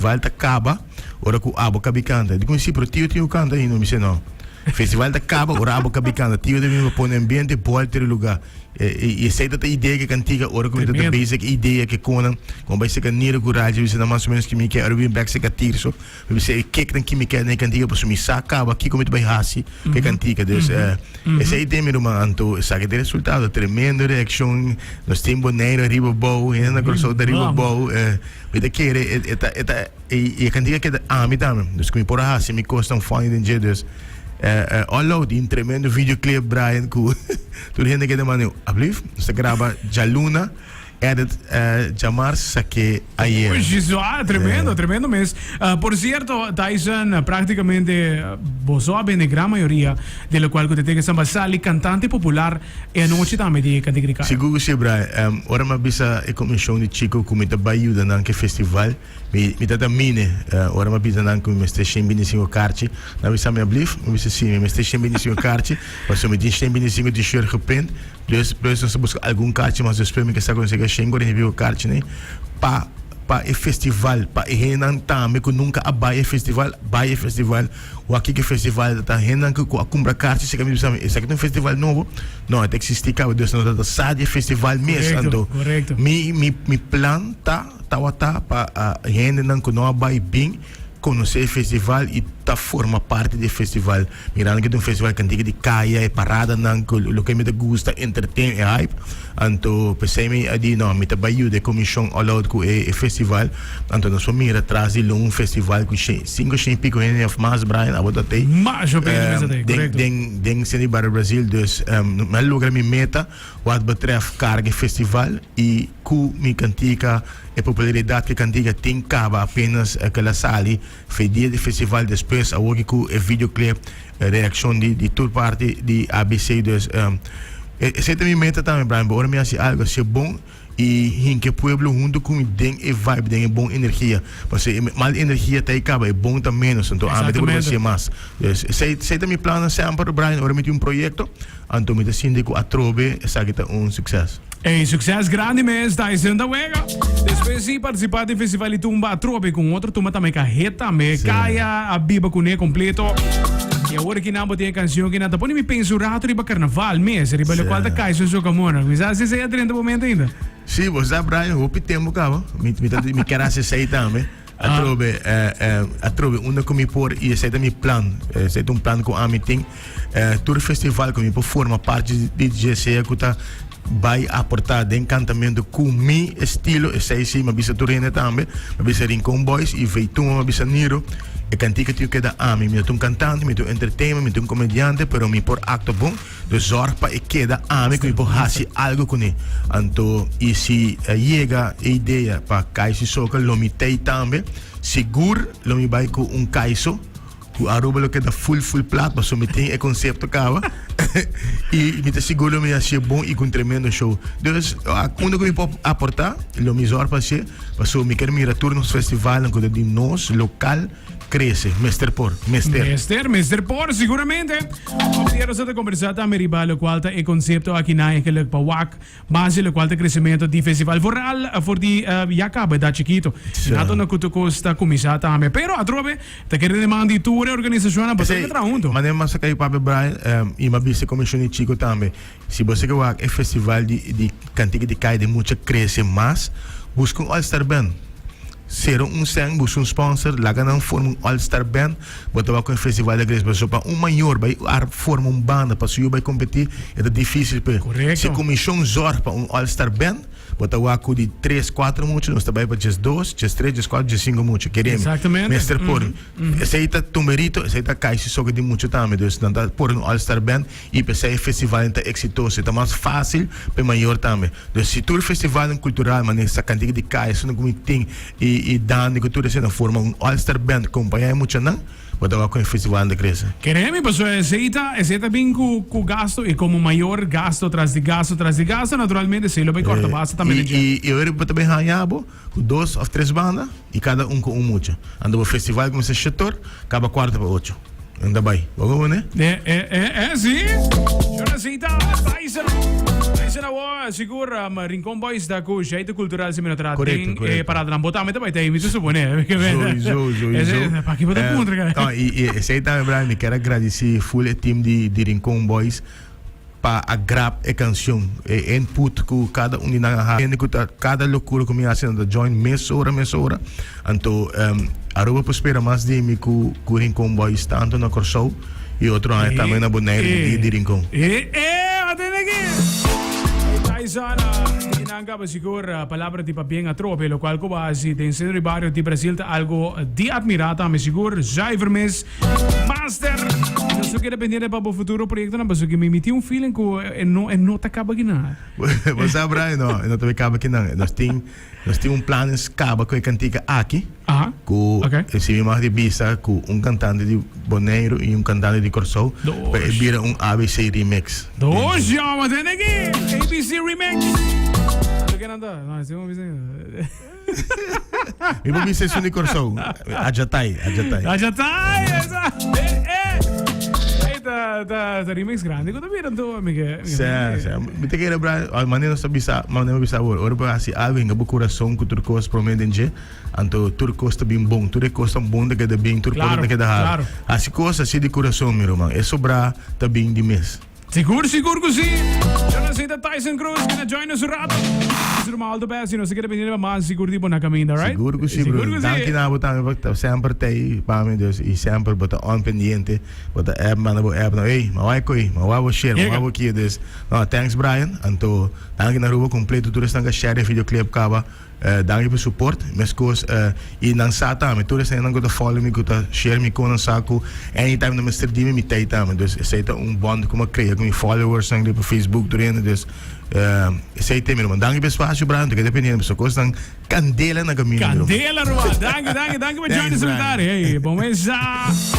Festival ta kaba ora ku abo kabi kanta. Di kon si, pero tio tin ku kanta ainda. Mi bisa no. Festival ta kaba ora abo kabi kanta. Tio ta bin pa pone ambiente, bolter e luga. I esei ta ta idea ke kantika ora ku mi ta ta basic idea ke konan. Kon bai seka Niro ku Raja bisa nan mas o menos ki mi ke. Ora bin bek seka Tirso mi bisa e keknan ki mi ke den e kantika pasobra mi sa kaba kiko mi ta bai hasi ku e kantika. Dus esei den mi ruman. Anto esaki ta e resultado. Tremendo reakshon. Nos tin Boneiru ariba bou, hende na Kòrsou ta riba bou. Mi ta kere e e ta e ta e e kantika keda ami tambe. Dus ku mi por a hasi mi kosnan funny den dje. Dus all out i un tremendo videoclip Brian ku tur hende keda manda ablief nos ta graba djaluna edit djamars sake ayer. Oye ah tremendo tremendo mes. Por cierto Tyson practicamente boso a bende gran mayoria di locual ku ta tin esnan sali cantante popular E anochi tambe di Cantica di Kaya. Sigur ku si, Brian. Ora mi a bisa e komishon di Chico ku mi ta bai yuda nan ku e festival, mi mi ta ta mine. Ora mi a bisa nan ku mi mester shen bintisinko karchi, nan a bisa mi ablif? Mi bisa si, mi mester shen bintisinko karchi, pasobra mi tin shen bintisinko t-shirt geprint. Dus, plus nos ta buska algun karchi mas despues mi ke sa ku nos yega shen kuarenta i piko karchi nei pa pa e festival, pa e hendenan tambe ku nunka a bai e festival, bai e festival. Wak kiko e festival ta ta hendenan ku a kumpra karchi si kami bisa mi esaki ta un festival nobo no e ta eksistí kaba dus no ta ta sa di e festival mes anto mi mi mi plan ta tabata pa hendenan ku no a bai bin konosé e festival i ta forma parti di e festival mirando ku ta un festival kantika di kaya e paradanan ku loke mi ta gusta entertain e hype Anto p'esei mi a di, no, mi ta bai yuda e komishon all out ku e festival. Anto nos por mira tras di lo un festival ku shen, sinku shen i piko hende òf mas, Brian, abo ta tei. Mas hopi hende mester tei, korekto. Den, den Centro di Barrio Brasil. Dus mi a logra mi meta wat betreft karga e festival i ku mi kantika, e popularidat ku e kantika tin kaba apenas ku el a sali fe dia di festival. Despues awor ku e videoclip. Reaccion di di tur parti di ABC dus esey ta mi meta tambe Brian bo ora mi haci algo haci'e bon y hinca e pueblo hunto cu mi den e vibe den e bon energia pasobra e mal energia ta e caba e bon ta menos anto ami ta por haci'e mas dus esey esey ta mi plannan semper Brian ora mi tin un proyecto anto mi ta sinti cu atrobe esaki ta un succes. Ey succes grandi mes Tyson ta wega. Despues di participa den festival di tumba atrobe cu un otro tumba tambe ca hit tambe. Caya a biba cune completo. Y awor aki nan bo tin e cancion ki nan ta pone mi pensa un rato riba carnaval mes, riba locual ta cay su soca mona. Mi sa si esey a drenta bo mente ainda. Si, bo sa Brian, hopi tempo caba. Mi mi ta mi kier haci esey tambe. Atrobe atrobe unda cu mi por y esey ta mi plan. Esey ta un plan cu ami tin. Tur festival cu mi por forma parti di dje sea cu ta bay aporta den cantamento cu mi estilo, esey si mi a bisa tur hende tambe. Mi a bisa Rincon Boys y Veituma mi a bisa Niro. E cantica tin cu keda ami. Mi no ta un cantante, mi ta un entertainer, mi ta un comediante, pero mi por actua bon. Dus zorg pa e keda ami ku mi por hasi algo kuné. Anto i si a yega e idea pa Kaiso Soka lo mi tei tambe. Sigur lo mi bai ku un Kaiso ku Aruba lo keda full full plat pasobra mi tin e konsepto kaba i mi ta sigur lo mi hasié bon i ku un tremendo show. Dus unda ku mi por aportá lo mi zorg pa hasié pasobra mi ker mira tur nos festivalnan ku ta di nos lokal. Crece, mester por, mester. Mester, mester por, siguramente. Op nos ta conversa tambe riba locual ta e concepto aki na eigenlijk pa wak mas di locual ta crecemento di festival. Vooral for di ya caba edad chikito. Nato na cu tur cos ta cuminsa tambe. Pero atrobe ta kere den man di tur e organisacionnan pa tur traha hunto. Manera mas a cay papia Brian y m'a bisa comision di chico tambe. Si bo ke wak e festival di di cantica di caya den mucha crece mas, busca un all star band. Sera un sèn, buska un sponsor, laga nan forma un all star band, bo ta wak ku e festival di Grace pasobra pa un mayor bai forma un banda pa su yu bai kompetí e ta difísil p'e. Si komishon zòrg pa un all star band, bo ta wak ku di tres, kuater mucha nos ta bai pa diesdos, diestres, dieskuater, diesinku mucha. Kere mi, mester por. Esei ta tumberito, esei ta kai si soke di mucha tambe. Dus nan ta por un all star band i p'esei e festivalnan ta eksitoso. E ta mas fásil pa e mayor tambe. Dus si tur festivalnan kultural manera sa kantika di kaya esnan ku mi tin i i dande ku tur esei forma un all star band kompañá e muchanan bo ta wak kon e festivalnan ta krese. Kere mi pasobra esei ta esei ta bin ku ku gasto i komo mayor gasto tras di gasto tras di gasto naturalmente esei lo bai kòrta basta tambe den dje. I i ora bo ta bai haña bo ku dos òf tres banda i kada un ku un mucha anto bo festival kuminsá shetor kaba kuarto pa ocho. Unda bai? Bo komo ne? E, e, e, e, si. Yo necesita Tyson. Tyson awo sigur Rincon Boys ta ku Jeito Cultural si mi no tra Correcto, den e correcto. parada nan. Bo tambe ta bai ta ei, mi ta supone. Sowieso, sowieso. Pa ki bo ta puntra cara? No, y, y esey tambe, Brian, mi kier a gradici full e team di, di Rincon Boys pa a grab e cancion. E input cu cada un di nan a haci. Hende cu ta, cada locura cu mi haci nan ta join mesora, mesora. Anto, Aruba por spera mas di mi cu, cu Rincon Boys tanto na Corsou y otro aña tambe na Bonaire di, di Rincon. E, e, wat tin aki? Tyson, di nan caba sigur palabra di pabien atrobe, locual cu bo a haci den centro di bario di Brasil ta algo di admira tambe sigur. Zuiver mes, master! Y nos lo keda pendiente pa bo futuro proyectonan, pasobra mi, mi tin un feeling cu e no, e no ta caba akinan. Bo sa Brian, no, e no ta bay caba akinan. Nos tin. Nos tin un planes caba cu e cantica aki, cu si mi mag di bisa cu un cantante di Boneiru y un cantante di Corsou pa e bira un ABC remix. Dos jama ten aki! ABC remix! Anto ken nan ta? No, si mi bisa. Mi por bisa esun di Corsou. Ajatai, Ajatai. Ajatai, esa! Eh, eh! Ey, ta, ta, ta remix grandi cu ta bira anto, mi ke. Sí, sí. Mi ta kere bra, al manera nos ta bisa, manera mi bisa awor, ora bo hasi algo hinka bo kurason ku tur kos promé den dje, anto tur kos ta bin bon, tur e kosnan bon ta keda bin, tur porta ta keda habri. Hasi kos hasi di kurason, mi ruman, e sobrá ta bin di mes. Sigur, sigur ku si. Yo nan ta Tyson Cruz ku na join nos un rato. Nos ruman all the best y nos ta keda pendiente pa mas sigur di bo na kaminda, right? Sigur ku si, bro. Danki na bo tambe pa ta semper t'ei pa mi, dus, y semper bo ta on pendiente. Bo ta app manda bo app no ey ma wai koe ma wai bo share ma wai bo kia des no thanks Brian anto danki na Aruba completo tur esnan ka share e videoclip kaba danki pa support meskos y nan sa tambe tur esnan ku ta follow mi ku ta share mi kon nan sa ku anytime nan mester di mi mi tei tambe dus esei ta un bond ku mi a krea ku mi followers nan riba Facebook tur hende dus esei ta mi ruman danki pa e espacio Brian ta keda pendiente pasobra kosnan kandela na kaminda mi ruman. Kandela ruman danki danki danki pa join nos Thanks Brian. Hey bon mesa.